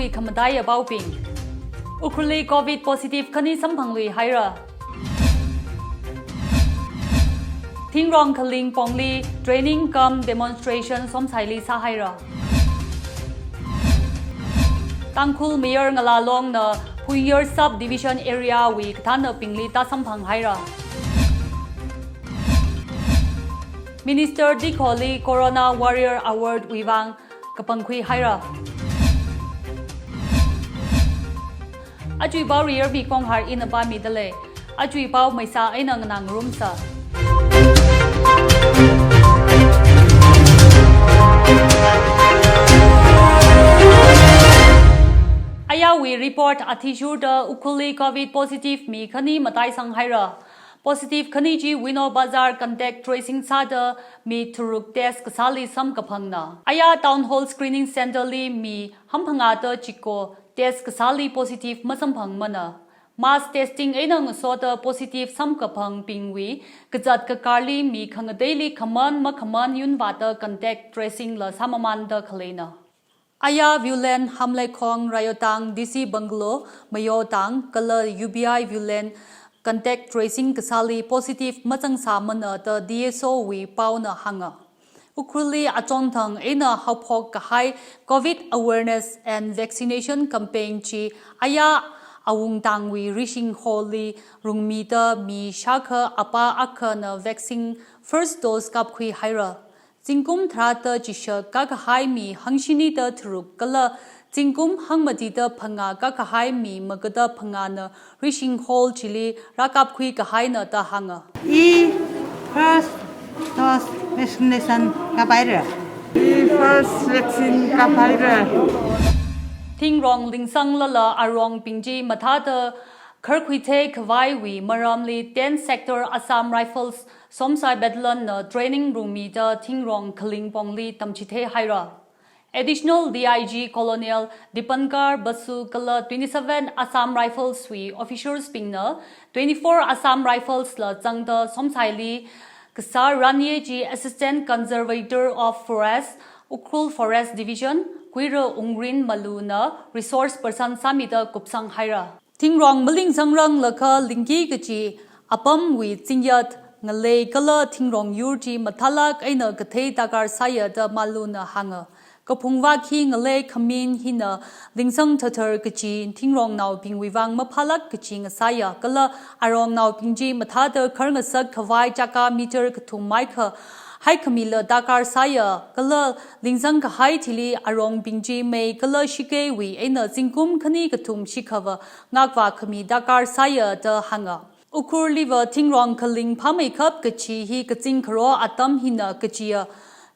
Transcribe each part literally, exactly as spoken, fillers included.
Khamatai apaobing. Ukhrulli covid positive khani samphangluihaira. Thingrong Khaling pongli training cum demonstration Somsaili sāhaira. Tangkhul Mayar Ngala Longna Phungyar Sub Division area wui kathānnabingli tāsamphanghaira. Minister Dikholi Corona Warrior Award wui vang kapangkhuihaira. Ajui pao Riyarmi Konghar ina pāmidalei. Ajui pao maisa eina nganāngarumsa. Ayāwui report athishurda Ukhrulli covid positive mi khani mataisanghaira. Positive khani chi Wino Bazar contact tracing sāda mi tharuk test kasāli samkaphangna. Ayā Town Hall Screening Centre li mi hamphangā da chiko test kasāli positive masamphangmana. Mass testing eina ngasoda positive samkaphangbingwui kazat kakarli mi khangateili khaman makhaman yunvāda contact tracing la sāmamānda khaleina. Ayā Viewland, Hamleikhong, Rayotang, D C Bungalow, Mayotang, kala U B I Viewland contact tracing kasāli positive mazangsāmana da D S O wui paona hānga. Ukhrulli achonthang eina haophok kahai covid awareness and vaccination campaign chi Ayā Awungtangwui Rishing Hall li rungmida mi shākha apā akhana vaccine first dose kapkhuihaira. Zingkum tharāda chishak kakahai mi hangshinida tharuk kala zingkum hangmatida phangā kakahai mi magada phangāna Rishing Hall chili rākapkhui kahaina da hānga. I first dose vaccination kaphaira. I first vaccine kaphaira. Thingrong lingsanglala arongbing chi mathāda kharkhuithei khavaiwui maramli ten Sector Assam Rifles Somsai Battalion na training rungmida Thingrong Khaling pongli tamchitheihaira. Additional D I G Colonel Dipankar Basu kala twenty-seven Assam Rifles wui officers bingna twenty-four Assam Rifles la zangda Somsaili kasā ranye chi Assistant Conservator of Forest, Ukhrul Forest Division, Kuira Ungrin Maluna resource person sāmida kupsanghaira. Thingrong malingsangrang lakha lingki kachi apamwui zingyat, ngalei kala thingrong yur chi mathālāk eina kathei darkar sāya da Maluna hānga. Kaphungvak hi ngalei khamin hina lingsang thathar kachi thingrongnaobingwui vang maphālāk kachi ngasāya kala arongnaobing chi mathāda kharngasak khavai chaka meter kathum maikha haikhamila darkar sāya kala lingsang kahai thili arongbing chi mei kala shikeiwui eina zingkum khani kathum shikhava ngakvā khami darkar sāya da hānga. Ukhrulliva Thingrong Khaling phāmeikhap kachi hi kazing kharo atam hina kachiya.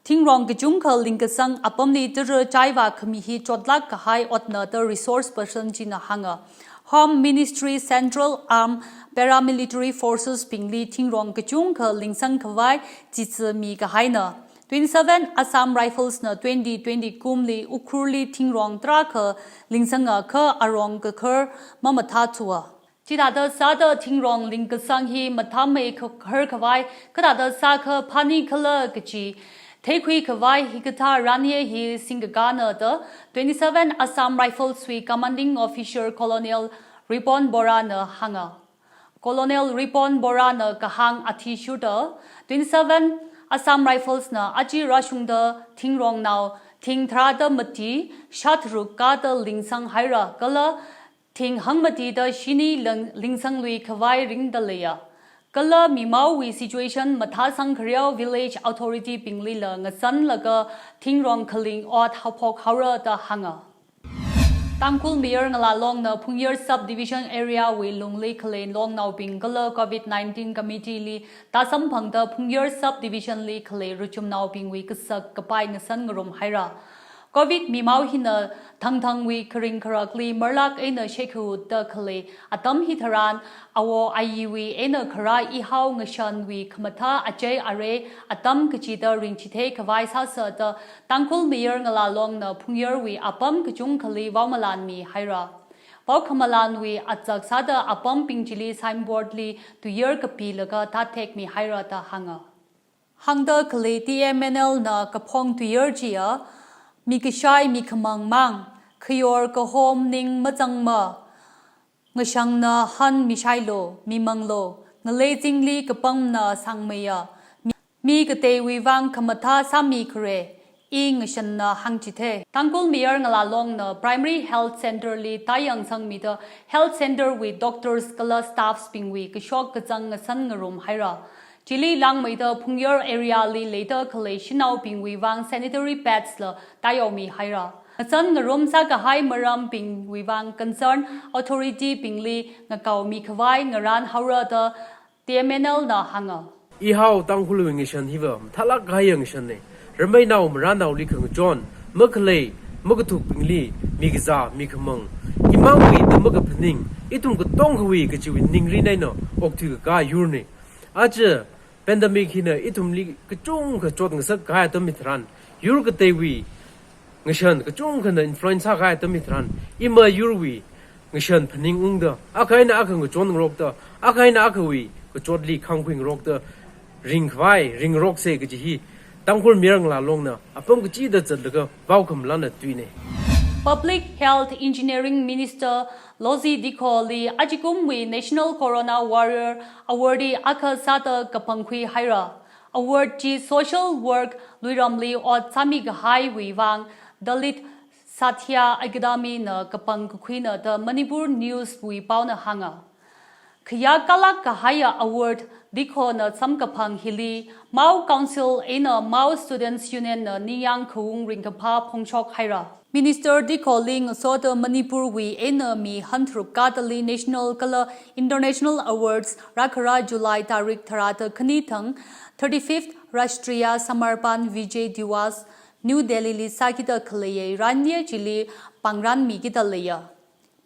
Thingrong kachungkha lingkasang apamli tara chaivā khami hi chotlāk kahai otna da resource person china hānga. Home Ministry Central Armed Paramilitary Forces bingli thingrong kachungkha lingsang khavai chitsa mi kahaina. Twenty-seven Assam Rifles na twenty twenty kumli Ukhrulli thingrong tarākha lingsanga kha arong kakhar mamathāthuwa. Chithāda sāda thingrong lingkasang hi mathāmei kha-, khar khavai kathāda sākha phāni khala kachi theikhui khavai hikathā ranye hi singkakāna da twenty-seven Assam Rifles wui Commanding Officer Colonel Ripon Borana hānga. Colonel Ripon Borana kahāng athishurda, twenty-seven Assam Rifles na aja rāshungda thingrongnao thing tharāda mati shātharuk kāda lingsanghaira kala thing hangmatida shini ling-, lingsanglui khavai ringda leiya. Kala mimaowui situation mathāsang khareo village authority binglila ngasanlaga Thingrong Khaling ot haophok haora da hānga. Tangkhul Mayar Ngala Longna Phungyar Subdivision area wui lungli khalei longnaobing kala covid nineteen committee li tāsamphangda Phungyar Subdivision li khalei ruchumnaobingwui kasak kapai ngasan ngarumhaira. Covid mimao hina thangthangwui kharing kharakli marlak eina shekhautda khalei atam hitharan, awo ayiwui eina kharā ihao ngashanwui khamathā achei arei atam kachida ringchithei khavai sāsa da Tangkhul Mayar Ngala Longna Phungyarwui apam kachungkhali vaomalan mihaira. Vaokhamalanwui atsak sāda apambing chili signboard li tuiyar kapilaga tāthek mihaira da hānga. Hāngda khalei T M N L na kaphong tuiyar chiya, mi kashai mi khamang mang, Khayor kahom ning machangma, ngashangna han mishailu, mimanglu, ngalei zingli kapangna sangmeiya, mi, mi kateiwui vang khamathā sāmi khare, i ngashanna hāngchithei. Tangkhul Mayar Ngala Longna Primary Health Centre li tāyāng sangmida Health Centre wui doctors kala staffs bingwui kashok kazang ngasan ngarum haira. Chili langmeida Phungyar area li leida khalei shanaobingwui vang sanitary pads la tāyaomi haira. Ngasan ngarum sākahai marambingwui vang concern authority bingli ngakaomi khavai ngarān haora da T M N L na hānga. Ihao Tangkhulwui ngashan hiva mathālāk kahai ngashanne. Rameinao marānaoli khangachon, makhalei, makathukbingli, mikazā, mikhamang, imangwui da makaphaning, ithum katonga kawui kachiwui ningrin eina okthui kakā yurne. Aja pandemic hina ithumli kachungkha chotngasak kahai atam hitharan, yur kateiwui ngashan kachungkhana influence sākahai atam hitharan, ima yurwui ngashan phaningungda, akha eina akha ngachonngarokta, akha eina akhawui kachotli khangkhuingarokta ringkhavai, ringngaroksei kaji hi Tangkhul Mayar Ngala Longna apam kachida zatlaga vaokhamalan tuine. Public Health Engineering Minister Lozhi Dikho li ajikumwui National Corona Warrior Awardee akha sāda kapangkhui haira. Award chi social work luiramli ot sāmi kahaiwui vang Dalit Sahitya Akademi na kapangkakhuina da Manipur News wui paona hānga. Khayā kalāk kahaiya award Dikho na samkaphang hili Mao Council eina Mao Students Union na ningyāng khaung ringkaphā phongshok haira. Minister Dikho li ngasoda Manipur wui eina mi hantharuk katali national kala international awards rākhara July tarik tharāda khani thang thirty-fifth Rashtriya Samarpan Vijay Diwas New Delhi li sākida khaleiya ranye chili pāngranmikida leiya.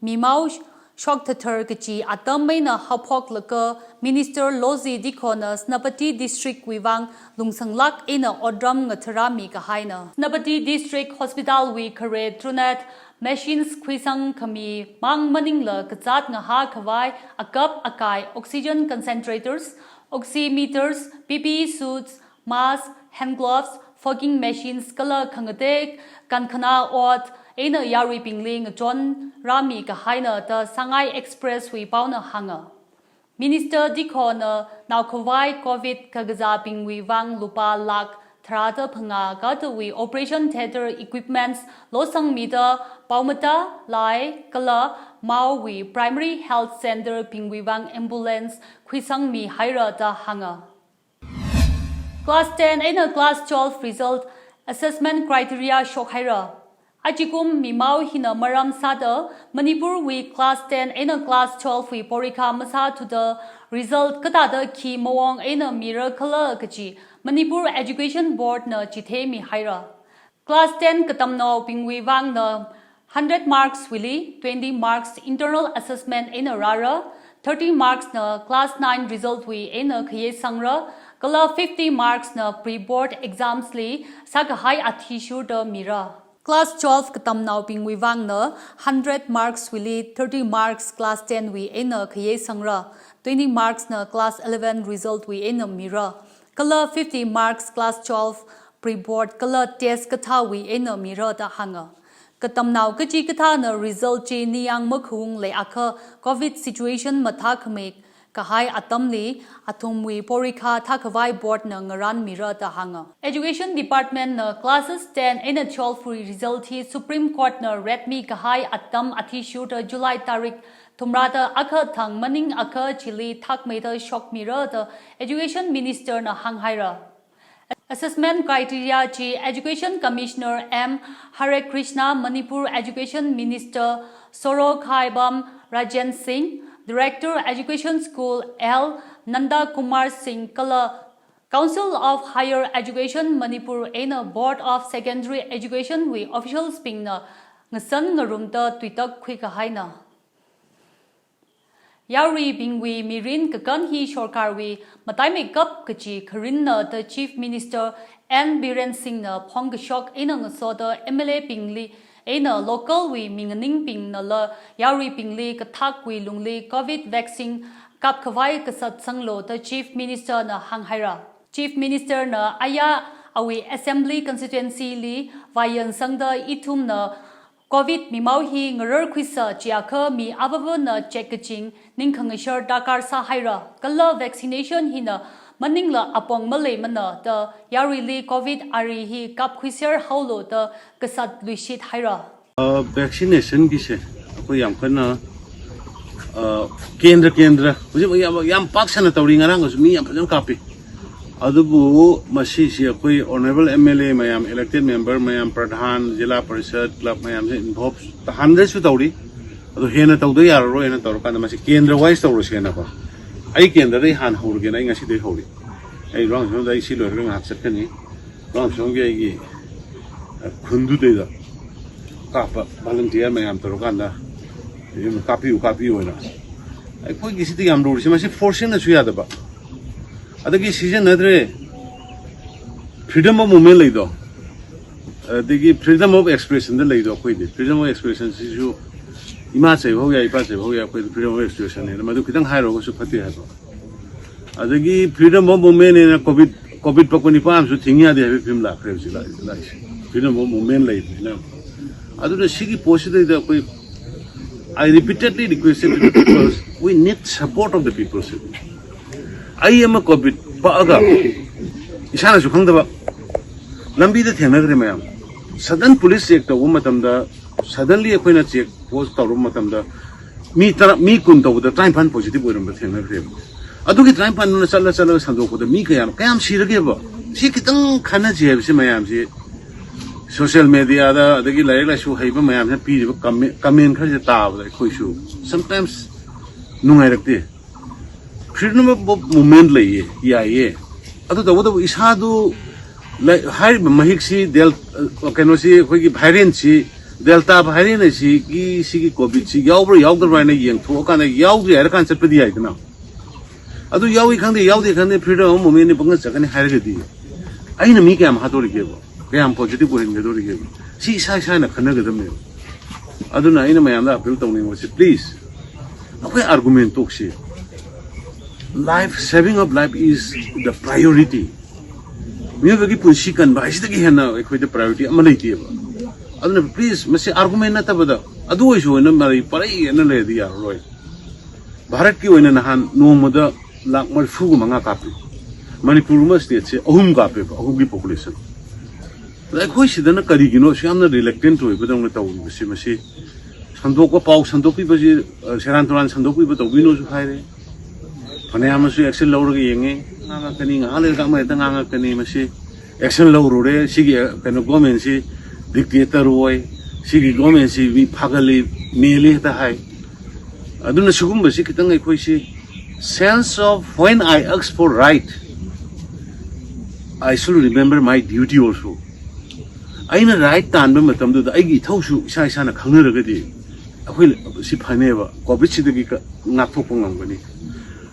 Mimao sh-, shoktathar kachi atam eina haophoklaga Minister Lozhi Dikho na Senapati District wui vang lungsanglāk eina otram ngatharāmi kahaina. Senapati District Hospital wui khare TrueNat machines khuisang khami mang maningla kazāt ngahā khavai akap akai oxygen concentrators, oximeters, P P E suits, mask, hand gloves, fogging machines kala khangatei kankhana ot eina yaruibingli ngachonrāmi kahaina da Sangai Express wui paona hānga. Minister Dikho na naokhavai covid kakazābingwui vang lupā lakh tharāda phangā kathāwui operation theatre equipments losangmida Paomata, Lai kala Mao wui Primary Health Centre bingwui vang ambulance khuisangmi haira da hānga. Class ten eina Class twelve result assessment criteria shok haira. Ajikum mimao hina maram sāda Manipur wui Class ten eina Class twelve wui porikha masāthuda result kathāda khi mawong eina mira khala kachi Manipur Education Board na chitheimi haira. Class ten katamnaobingwui vangna hundred marks wuili twenty marks internal assessment eina rāra, thirty marks na class nine result wui eina khayei sangra, kala fifty marks na pre-board exams li sākahai athishurda mira. Class twelve katamnaobingwui vangna hundred marks wuili thirty marks class ten wui eina khayei sangra, twenty marks na class eleven result wui eina mira, kala fifty marks class twelve pre-board kala test kathāwui eina mira da hānga. Katamnao kachikathāna result chi ningyāng makhaung leiakha covid situation mathākhami kahai atamli athumwui porikha thākhavai board na ngarānmira da hānga. Education Department na classes ten eina twelve wui result hi Supreme Court na retmi kahai atam athishurda July tarik thumrāda akha thang maningakha chili thakmeida shokmira da Education Minister na hānghaira. Assessment criteria chi Education Commissioner M Hare Krishna, Manipur Education Minister Sorokhaimbam Rajen Singh, Director Education School L Nanda Kumar Singh kala Council of Higher Education Manipur eina Board of Secondary Education wui officials bingna ngasan ngarumda tuitak khuikahaina. Yaruibingwui mirin kakān hi sorkarwui mataimeikap kachi kharinna da Chief Minister N Biren Singh na phongkashok eina ngasoda M L A bingli eina local wui minganingbingnala yaruibingli kathakwui lungli covid vaccine kapkhavai kasat sanglo da Chief Minister na hānghaira. Chief Minister na aya awui Assembly Constituency li vāyangsangda ithumna Covid mimao hi ngarar khuisa chiakha mi avāvana check kaching ningkhangashar darkar sāhaira, kala vaccination hina maningla apong maleimana da yaruili Covid ari hi kapkhuiser haolo da kasat luishit haira. Uh, vaccination kise, ꯑꯩꯈꯣꯏ ꯌꯥꯝ ꯀꯟꯅ, uh, ꯀꯦꯟꯗ꯭ꯔ ꯀꯦꯟꯗ꯭ꯔ, ꯍꯧꯖꯤꯛ ꯌꯥꯝ, ꯌꯥꯝ ꯄꯥꯛ ꯁꯟꯅ ꯇꯧꯔꯤ, ꯉꯔꯥꯡꯒꯁꯨ ꯃꯤ ꯌꯥꯝ ꯐꯖꯅ ꯀꯥꯞꯄꯤ꯫ ꯑꯗꯨꯕꯨ ꯃꯁꯤꯁꯤ ꯑꯩꯈꯣꯏ honourable M L A ꯃꯌꯥꯝ, elected member ꯃꯌꯥꯝ, ꯄ꯭ꯔꯙꯥꯟ, ꯖꯤꯂꯥ ꯄꯔꯤꯁꯠ, club ꯃꯌꯥꯝꯁꯦ involve ꯍꯥꯟꯅꯗꯩꯁꯨ ꯇꯧꯔꯤ꯫ ꯑꯗꯣ ꯍꯦꯟꯅ ꯇꯧꯗ ꯌꯥꯔꯔꯣꯏꯅ ꯇꯧꯔꯀꯥꯟꯗ ꯃꯁꯤ ꯀꯦꯟꯗ꯭ꯔ wise ꯇꯧꯔꯁꯦꯅꯀꯣ꯫ ꯑꯩ ꯀꯦꯟꯗ꯭ꯔꯗꯩ ꯍꯥꯟꯅ ꯍꯧꯔꯒꯦꯅ ꯑꯩ ꯉꯁꯤꯗꯩ ꯍꯧꯔꯤ꯫ ꯑꯩ ꯂꯨꯋꯥꯡꯁꯪꯗ ꯑꯩ ꯁꯤ ꯂꯣꯏꯔꯒ ꯉꯥꯏꯍꯥꯛ ꯆꯠꯀꯅꯤ꯫ ꯂꯨꯋꯥꯡꯁꯪꯒꯤ ꯑꯩꯒꯤ, ꯑ, ꯈꯨꯟꯗꯨꯗꯩꯗ ꯀꯥꯞꯄ volunteer ꯃꯌꯥꯝ ꯇꯧꯔꯀꯥꯟꯗ, "ꯀꯥꯞꯄꯤꯌꯨ, ꯀꯥꯞꯄꯤꯌꯨ" ꯍꯥꯏꯅ꯫ ꯑꯩꯈꯣꯏꯒꯤ ꯁꯤꯗꯤ ꯌꯥꯝ ꯂꯨꯔꯤꯁꯤ, ꯃꯁꯤ force ꯁꯤꯅꯁꯨ ꯌꯥꯗꯕ꯫ ꯑꯗꯒꯤ ꯁꯤꯖꯤꯟꯅꯗ꯭ꯔꯦ, freedom of movement ꯂꯩꯗꯣ, ꯑꯗꯒꯤ freedom of expression ꯗ ꯂꯩꯗꯣ꯫ ꯑꯩꯈꯣꯏꯗꯤ freedom of expression ꯁꯤꯁꯨ ꯏꯃꯥ ꯆꯩꯕ ꯍꯧ ꯌꯥꯏ, ꯏꯄꯥ ꯆꯩꯕ ꯍꯧ ꯌꯥꯏ, ꯑꯩꯈꯣꯏꯗꯤ freedom of expression ꯅꯦꯅ꯫ ꯃꯗꯨ ꯈꯤꯇꯪ ꯍꯥꯏꯔꯨꯔꯒꯁꯨ ꯐꯠꯇꯦ ꯍꯥꯏꯕ꯫ ꯑꯗꯒꯤ freedom of movement ꯅꯦꯅ COVID, COVID ꯄꯛꯄ ꯅꯤꯄꯥ ꯑꯃꯁꯨ ꯊꯤꯡ ꯌꯥꯗꯦ ꯍꯥꯏꯕ ꯐꯤꯕꯝ ꯂꯥꯛꯈ꯭ꯔꯦ ꯍꯧꯖꯤꯛ ꯂꯥꯛꯏ-, ꯂꯥꯛꯏꯁꯦ꯫ Freedom of movement ꯂꯩꯕꯅꯤꯅ꯫ ꯑꯗꯨꯅ ꯁꯤꯒꯤ ꯄꯣꯠꯁꯤꯗꯩꯗ ꯑꯩꯈꯣꯏ, I repeatedly requested to the people, we need support of the people ꯁꯦ꯫ ꯑꯩ ꯑꯃ COVID ꯄꯛꯑꯒ ꯏꯁꯥꯅꯁꯨ ꯈꯪꯗꯕ ꯂꯝꯕꯤꯗ ꯊꯦꯡꯅꯈ꯭ꯔꯦ ꯃꯌꯥꯝ꯫ Sudden police check ꯇꯧꯕ ꯃꯇꯝꯗ, suddenly ꯑꯩꯈꯣꯏꯅ check post ꯇꯧꯔꯨꯕ ꯃꯇꯝꯗ ꯃꯤ ꯇꯔꯥ, ꯃꯤ ꯀꯨꯟ ꯇꯧꯕꯗ ꯇꯔꯥꯅꯤꯄꯥꯟ positive ꯑꯣꯏꯔꯝꯕ ꯊꯦꯡꯅꯈ꯭ꯔꯦꯕ꯫ ꯑꯗꯨꯒꯤ ꯇꯔꯥꯅꯤꯄꯥꯟꯗꯨꯅ ꯆꯠꯂ ꯆꯠꯂꯒ ꯁꯟꯗꯣꯛꯄꯗ ꯃꯤ ꯀꯌꯥꯝ, ꯀꯌꯥꯝ ꯁꯤꯔꯒꯦꯕ? ꯁꯤ ꯈꯤꯇꯪ ꯈꯟꯅꯁꯤ ꯍꯥꯏꯕꯁꯤ ꯃꯌꯥꯝꯁꯤ social media ꯗ, ꯑꯗꯒꯤ ꯂꯥꯏꯔꯤꯛ ꯂꯥꯏꯁꯨ ꯍꯩꯕ ꯃꯌꯥꯝꯁꯤꯅ ꯄꯤꯔꯤꯕ comment, comment ꯈꯔꯁꯦ ꯇꯥꯕꯗ ꯑꯩꯈꯣꯏꯁꯨ sometimes ꯅꯨꯡꯉꯥꯏꯔꯛꯇꯦ꯫ Freedom of movement ꯂꯩꯌꯦ, ꯌꯥꯏꯌꯦ꯫ ꯑꯗꯨ ꯇꯧꯕꯇꯕꯨ ꯏꯁꯥꯗꯨ ꯂꯥꯏ-, ꯍꯥꯏꯔꯤꯕ ꯃꯍꯤꯛꯁꯤ del-, ꯑ, ꯀꯩꯅꯣꯁꯤ, ꯑꯩꯈꯣꯏꯒꯤ variant ꯁꯤ, Delta variant ꯑꯁꯤꯒꯤ, ꯁꯤꯒꯤ COVID ꯁꯤ ꯌꯥꯎꯕ꯭ꯔꯥ ꯌꯥꯎꯗꯕ꯭ꯔꯥ ꯍꯥꯏꯅ ꯌꯦꯡꯊꯣꯛꯑꯀꯥꯟꯗ ꯌꯥꯎꯗ꯭ꯔꯦ ꯍꯥꯏꯔꯀꯥꯟꯗ ꯆꯠꯄꯗꯤ ꯌꯥꯏꯗꯅ꯫ ꯑꯗꯨ ꯌꯥꯎꯏ ꯈꯪꯗꯦ, ꯌꯥꯎꯗꯦ ꯈꯪꯗꯦ, freedom of movement ꯅꯤ ꯄꯪꯆꯠ ꯆꯠꯀꯅꯤ ꯍꯥꯏꯔꯒꯗꯤ ꯑꯩꯅ ꯃꯤ ꯀꯌꯥꯝ ꯍꯥꯠꯇꯣꯔꯤꯒꯦꯕ? ꯀꯌꯥꯝ positive ꯑꯣꯏꯍꯟꯒꯗꯧꯔꯤꯒꯦꯕ? ꯁꯤ ꯏꯁꯥ ꯏꯁꯥꯅ ꯈꯟꯅꯒꯗꯕꯅꯦꯕ꯫ ꯑꯗꯨꯅ ꯑꯩꯅ ꯃꯌꯥꯝꯗ appeal ꯇꯧꯅꯤꯡꯕꯁꯤ, please, ꯑꯩꯈꯣꯏ argument ꯇꯣꯛꯁꯤ꯫ Life, saving of life is the priority. ꯃꯤꯑꯣꯏꯕꯒꯤ ꯄꯨꯟꯁꯤ ꯀꯟꯕ ꯍꯥꯏꯁꯤꯗꯒꯤ ꯍꯦꯟꯅ ꯑꯩꯈꯣꯏꯗ priority ꯑꯃ ꯂꯩꯇꯦꯕ꯫ ꯑꯗꯨꯅ please, ꯃꯁꯤ argument ꯅꯠꯇꯕꯗ ꯑꯗꯨ ꯑꯣꯏꯁꯨ ꯑꯣꯏꯅ ꯃꯔꯩ ꯄꯔꯩ ꯑꯅ ꯂꯩꯔꯗꯤ ꯌꯥꯔꯔꯣꯏ꯫ ꯚꯥꯔꯠꯀꯤ ꯑꯣꯏꯅ ꯅꯍꯥꯟ ꯅꯣꯡꯃꯗ ꯂꯥꯈ ꯃꯔꯤꯐꯨꯒ ꯃꯉꯥ ꯀꯥꯞꯄꯤ꯫ ꯃꯅꯤꯄꯨꯔ ꯑꯃ state ꯁꯦ ꯑꯍꯨꯝ ꯀꯥꯞꯄꯦꯕ, ꯑꯍꯨꯝꯒꯤ population꯫ ꯑꯗ ꯑꯩꯈꯣꯏ ꯁꯤꯗꯅ ꯀꯔꯤꯒꯤꯅꯣ ꯑꯁꯨꯛ ꯌꯥꯝꯅ reluctant ꯑꯣꯏꯕꯗꯧꯅ ꯇꯧꯔꯤꯕꯁꯤ? ꯃꯁꯤ ꯁꯟꯗꯣꯛꯄ, ꯄꯥꯎ ꯁꯟꯗꯣꯛꯄꯤꯕꯁꯤ, ꯑ, ꯁꯦꯔꯥꯟ ꯇꯨꯔꯥꯟ ꯁꯟꯗꯣꯛꯄꯤꯕ ꯇꯧꯕꯤꯅꯣꯁꯨ ꯍꯥꯏꯔꯦ꯫ ꯐꯅꯌꯥꯝꯅꯁꯨ action ꯂꯧꯔꯒ ꯌꯦꯡꯉꯦ꯫ ꯉꯥꯡꯉꯛꯀꯅꯤ, ꯉꯥꯏꯍꯥꯛ ꯂꯩꯔꯒ ꯑꯃ ꯍꯦꯛꯇ ꯉꯥꯡꯉꯛꯀꯅꯤ꯫ ꯃꯁꯤ action ꯂꯧꯔꯨꯔꯦ꯫ ꯁꯤꯒꯤ, ꯑ, ꯀꯩꯅꯣ, government ꯁꯤ dictator ꯑꯣꯏ꯫ ꯁꯤꯒꯤ government ꯁꯤ ꯃꯤ ꯐꯥꯒꯜꯂꯤ, ꯃꯦꯜꯂꯤ ꯍꯦꯛꯇ ꯍꯥꯏ꯫ ꯑꯗꯨꯅ ꯁꯤꯒꯨꯝꯕꯁꯤ ꯈꯤꯇꯪ ꯑꯩꯈꯣꯏꯁꯤ sense of when I ask for right, I should remember my duty also. ꯑꯩꯅ right ꯇꯥꯟꯕ ꯃꯇꯝꯗꯨꯗ ꯑꯩꯒꯤ ꯏꯊꯧꯁꯨ ꯏꯁꯥ ꯏꯁꯥꯅ ꯈꯪꯅꯔꯒꯗꯤ ꯑꯩꯈꯣꯏ ꯁꯤ ꯐꯅꯦꯕ, COVID ꯁꯤꯗꯒꯤ ꯀ-, ꯉꯥꯛꯊꯣꯛꯄ ꯉꯝꯒꯅꯤ꯫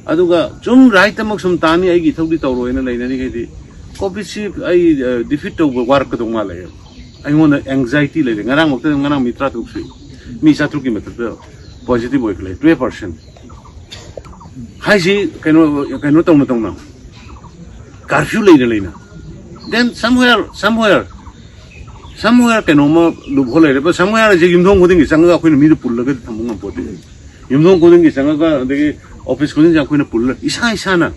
ꯑꯗꯨꯒ ꯁꯨꯝ right ꯇꯃꯛ ꯁꯨꯝ ꯇꯥꯅꯤ, ꯑꯩꯒꯤ ꯏꯊꯧꯗꯤ ꯇꯧꯔꯣꯏꯅ ꯂꯩꯅꯔꯤꯈꯩꯗꯤ COVID ꯁꯤ ꯑꯩ, ꯑ, defeat ꯇꯧꯕ ꯋꯥꯔꯛꯀꯗꯧ ꯃꯥꯜꯂꯦ꯫ ꯑꯩꯉꯣꯟꯗ anxiety ꯂꯩꯔꯦ꯫ ꯉꯔꯥꯡꯃꯛꯇ, ꯉꯔꯥꯡ ꯃꯤ ꯇꯔꯥꯇꯔꯨꯛ ꯁꯨꯏ꯫ ꯃꯤ ꯆꯥꯇ꯭ꯔꯨꯛꯀꯤ ꯃꯊꯛꯇ positive ꯑꯣꯏꯈꯠꯂꯦ, twelve percent꯫ ꯍꯥꯏꯁꯤ ꯀꯩꯅꯣ, ꯀꯩꯅꯣ ꯇꯧꯅ ꯇꯧꯅ, curfew ꯂꯩꯅ ꯂꯩꯅ꯫ Then somewhere, somewhere, somewhere ꯀꯩꯅꯣꯝꯃ loophole ꯂꯩꯔꯦ꯫ But somewhere ꯍꯥꯏꯁꯦ ꯌꯨꯝꯊꯣꯡ ꯈꯨꯗꯤꯡꯒꯤ ꯆꯪꯉꯒ ꯑꯩꯈꯣꯏꯅ ꯃꯤꯗꯨ ꯄꯨꯜꯂꯒꯗꯤ ꯊꯝꯕ ꯉꯝꯄꯣꯠꯇꯦ꯫ ꯌꯨꯝꯊꯣꯡ ꯈꯨꯗꯤꯡꯒꯤ ꯆꯪꯉꯒ, ꯑꯗꯒꯤ office ꯈꯨꯗꯤꯡꯁꯦ ꯑꯩꯈꯣꯏꯅ ꯄꯨꯜꯂ, ꯏꯁꯥ ꯏꯁꯥꯅ,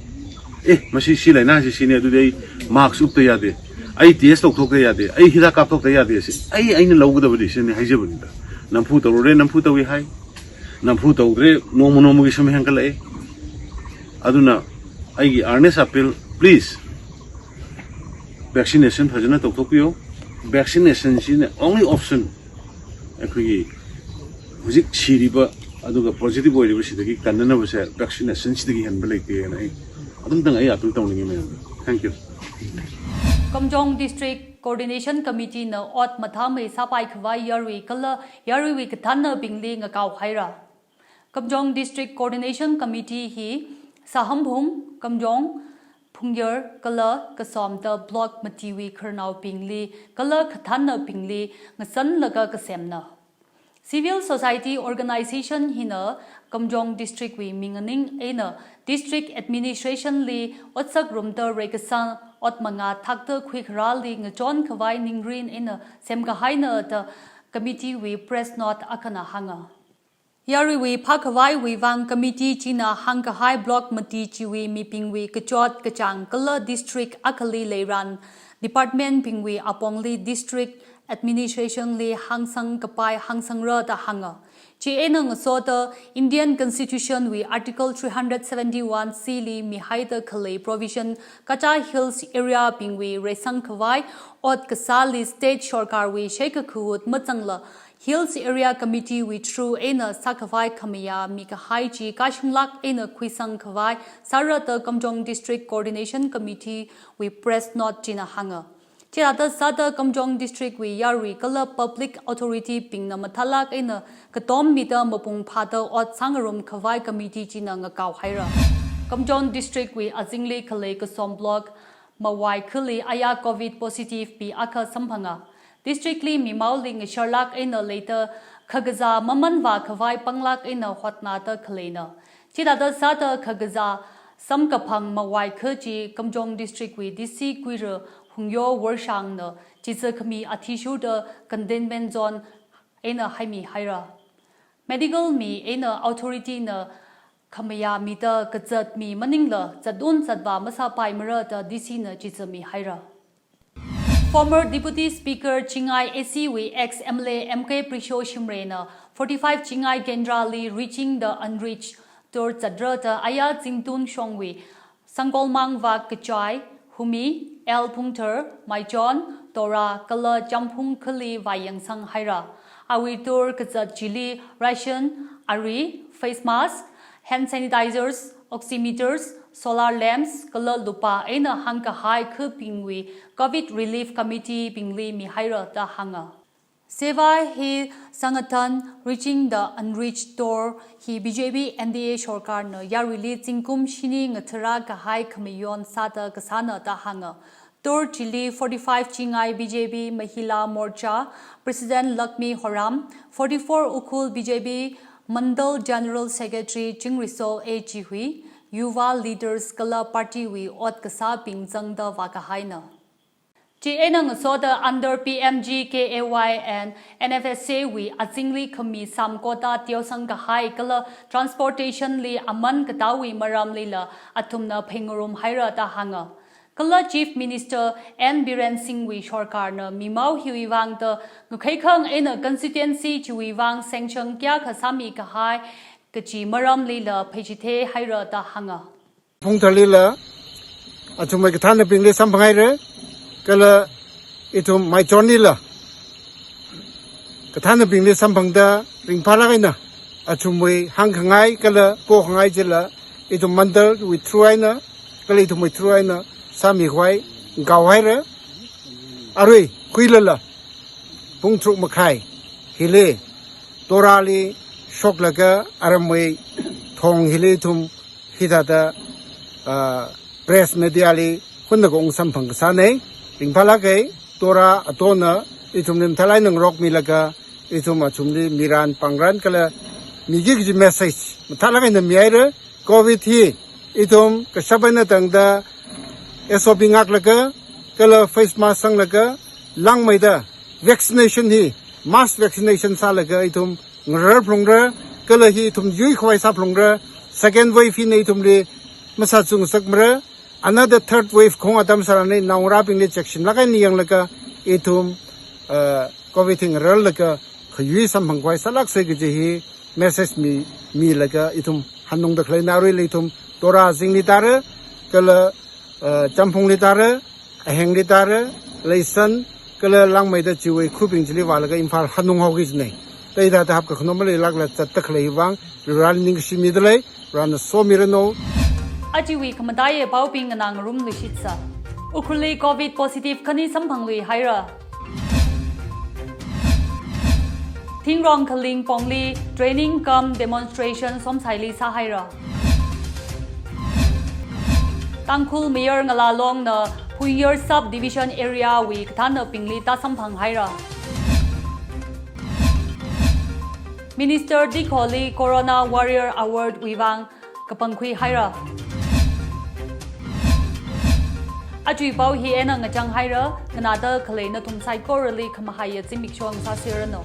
"ꯑꯦ, ꯃꯁꯤ ꯁꯤ ꯂꯥꯏꯅꯥꯁꯤ ꯁꯤꯅꯤ, ꯑꯗꯨꯗꯤ ꯑꯩ mask ꯎꯞꯇ ꯌꯥꯗꯦ, ꯑꯩ test ꯇꯧꯊꯣꯛꯇ ꯌꯥꯗꯦ, ꯑꯩ ꯍꯤꯗꯥꯛ ꯀꯥꯞꯊꯣꯛꯇ ꯌꯥꯗꯦ", ꯁꯤ ꯑꯩ, ꯑꯩꯅ ꯂꯧꯒꯗꯕ decision ꯅꯤ ꯍꯥꯏꯖꯕꯅꯤꯗ꯫ ꯅꯝꯐꯨ ꯇꯧꯔꯨꯔꯦ, ꯅꯝꯐꯨ ꯇꯧꯏ ꯍꯥꯏ꯫ ꯅꯝꯐꯨ ꯇꯧꯗ꯭ꯔꯦ, ꯅꯣꯡꯃ ꯅꯣꯡꯃꯒꯤ ꯁꯨꯝ ꯍꯦꯟꯒꯠꯂꯛꯑꯦ꯫ ꯑꯗꯨꯅ ꯑꯩꯒꯤ earnest appeal, please, vaccination ꯐꯖꯅ ꯇꯧꯊꯣꯛꯄꯤꯌꯨ꯫ Vaccination ꯁꯤꯅ only option꯫ ꯑꯩꯈꯣꯏꯒꯤ ꯍꯧꯖꯤꯛ ꯁꯤꯔꯤꯕ ꯑꯗꯨꯒ positive ꯑꯣꯏꯔꯤꯕꯁꯤꯗꯒꯤ ꯀꯟꯅꯅꯕꯁꯦ vaccination ꯁꯤꯗꯒꯤ ꯍꯦꯟꯕ ꯂꯩꯇꯦꯅ ꯑꯩ ꯑꯗꯨꯝꯇꯪ ꯑꯩ appeal ꯇꯧꯅꯤꯡꯉꯤ ꯃꯌꯥꯝꯗ꯫ Thank you. Kamjong District Coordination Committee ꯅ ot mathāmei sāpai khavai yarui kala yaruiwui kathānabingli ngakao haira. Kamjong District Coordination Committee hi Sahambhung, Kamjong, Phungyar kala Kasomta block matiwui khararnaobingli kala kathānabingli ngasanlaga kasemna. Civil society organization hina Kamjong District wui minganing eina District Administration li otsak rumda reikasang ot mangā thakda khuikharāli ngachon khavai ningrin eina semkahaina da Committee wui press note akhana hānga. Yaruiwui phākhavaiwui vang committee china hāngkahai block mati chiwui mibingwui kachot kachāng kala district akhali leiran department bingwui apongli district administration li hāngsang kapai hāngsangra da hānga. Chieina ngasoda Indian Constitution wui Article three hundred seventy-one C li mihaida khalei provision Cachar Hills area bingwui reisang khavai ot kasāli state sorkarwui sheikakhuwut machangla Hills Area Committee wui through eina sākhavai khamayā mikahai chi kashunglāk eina khuisang khavai sāra da Kamjong District Coordination Committee wui press note china hānga. Chithāda sāda Kamjong District wui yarui kala public authority bingna mathālāk eina katom mida mapung phāda ot sāngarum khavai committee china ngakao haira. Kamjong District wui azingli khalei Kasom Block Mawai khali aya covid positive mi akha samphanga. District li mimaoli ngasharlāk eina leida khakazā mamanvā khavai panglāk eina hotnada khaleina. Chithāda sāda khakazā samkaphang Mawai kha chi Kamjong District wui D C Kuira Hungyo Worshangna chizakhami athishurda containment zone eina haimi haira. Medical mi eina authority na khamayā mida kazat mi maningla zatvun zatvā masāpaimara da D C na chizami haira. Former Deputy Speaker Chingai A C wui ex M L A M K Prisho Shimray na forty-five Chingai Kendra li Reaching the Unreached tour zatra da aya Zingtun shongwui Sangkolmang Vak Kachai, Humi, L Phungthar, Maichon, Tora, kala Champhung khali vāyangsang haira. Awui tour kazat chili ration, ari, face mask, hand sanitizers, oximeters, solar lamps, kala lupā eina hāngkahai khabingwui covid relief committee bingli mihaira da hānga. Seva Hi Sangathan Reaching the Unreached tour hi B J P N D A sorkarna yaruili zingkum shini ngatharā kahai khamayon sāda kasāna da hānga. Tour chili forty-five Chingai B J P Mahila Morcha President Lakmi Horam, forty-four Ukhrul B J P Mandal General Secretary Chingriso A Chihui, Yuva leaders kala party wui ot kasābing zangda vākahaina. Chieina ngasoda under P M G K A Y and N F S A wui azingli khami sam quota teosang kahai kala transportation li aman katāwui maramlila athumna phengarum haira da hānga. Kala Chief Minister N Biren Singh wui sorkarna mimao hiwui vangda ngakheikhang eina constituency chiwui vang sanction kayākha sāmi kahai kachi maramlila pheichithei haira da hānga. Phungtharlila athumwui kathānabingli samphang haira, kala ithum Maichonlila kathānabingli samphangda ringphālāk eina athumwui hāngkhangai kala pokhangai chila ithum Mandalwui through eina kala ithumwui through eina sāmikhavai ngakao haira. Arui khuilala pung tharuk makhai hili Torali shoklaga aramwui thong hili ithum hithāda, ah, press media li hunna kong samphang kasāna. Ringphālāka, Tora atona ithumli mathālāk eina ngarokmilaga ithum athumli miran pāngran kala miki kaji message mathālāk eina mihaira. Covid hi ithum kashap eina tangda S O P ngaklaga kala face mask sanglaga langmeida vaccination hi mass vaccination sālaga ithum ngarar phalungra, kala hi ithum yuikhavai sāphalungra. Second wave hina ithumli masāchung sakmara. Another third wave khong atam sārani naongarābingli checkshinlāk eina yanglaga ithum, uh, covid hi ngararlaga khayui samphangkhavai sālāksa kaji hi message mi, milaga ithum hanungda khaleina. Aruila ithum Tora azingli tāra, kala, uh, Champhungli tāra, Ahengli tāra, Leisan, kala langmeida chiwui khubing chili vālaga Imphal hanung haoki kajina. Thāda thāda hapkakhano maleilākla zatda khalei vang, Vareli ningshimida lei, Varena somiranu. Ajawui khamataiya paobing nganāngarum luishitsa. Ukhrulli covid positive khani samphanglui haira. Thingrong Khaling pongli training cum demonstration Somsaili sāhaira. Tangkhul Mayar Ngala Longna Phungyar Sub Division area wui kathānabingli tāsamphang haira. Minister Dikholi Corona Warrior Award wui vang kapangkhui haira. Ajawui pao hi eina ngachang haira, nganāda khalei nathum saikorali khamahaiya zimiksho ngasāserranu.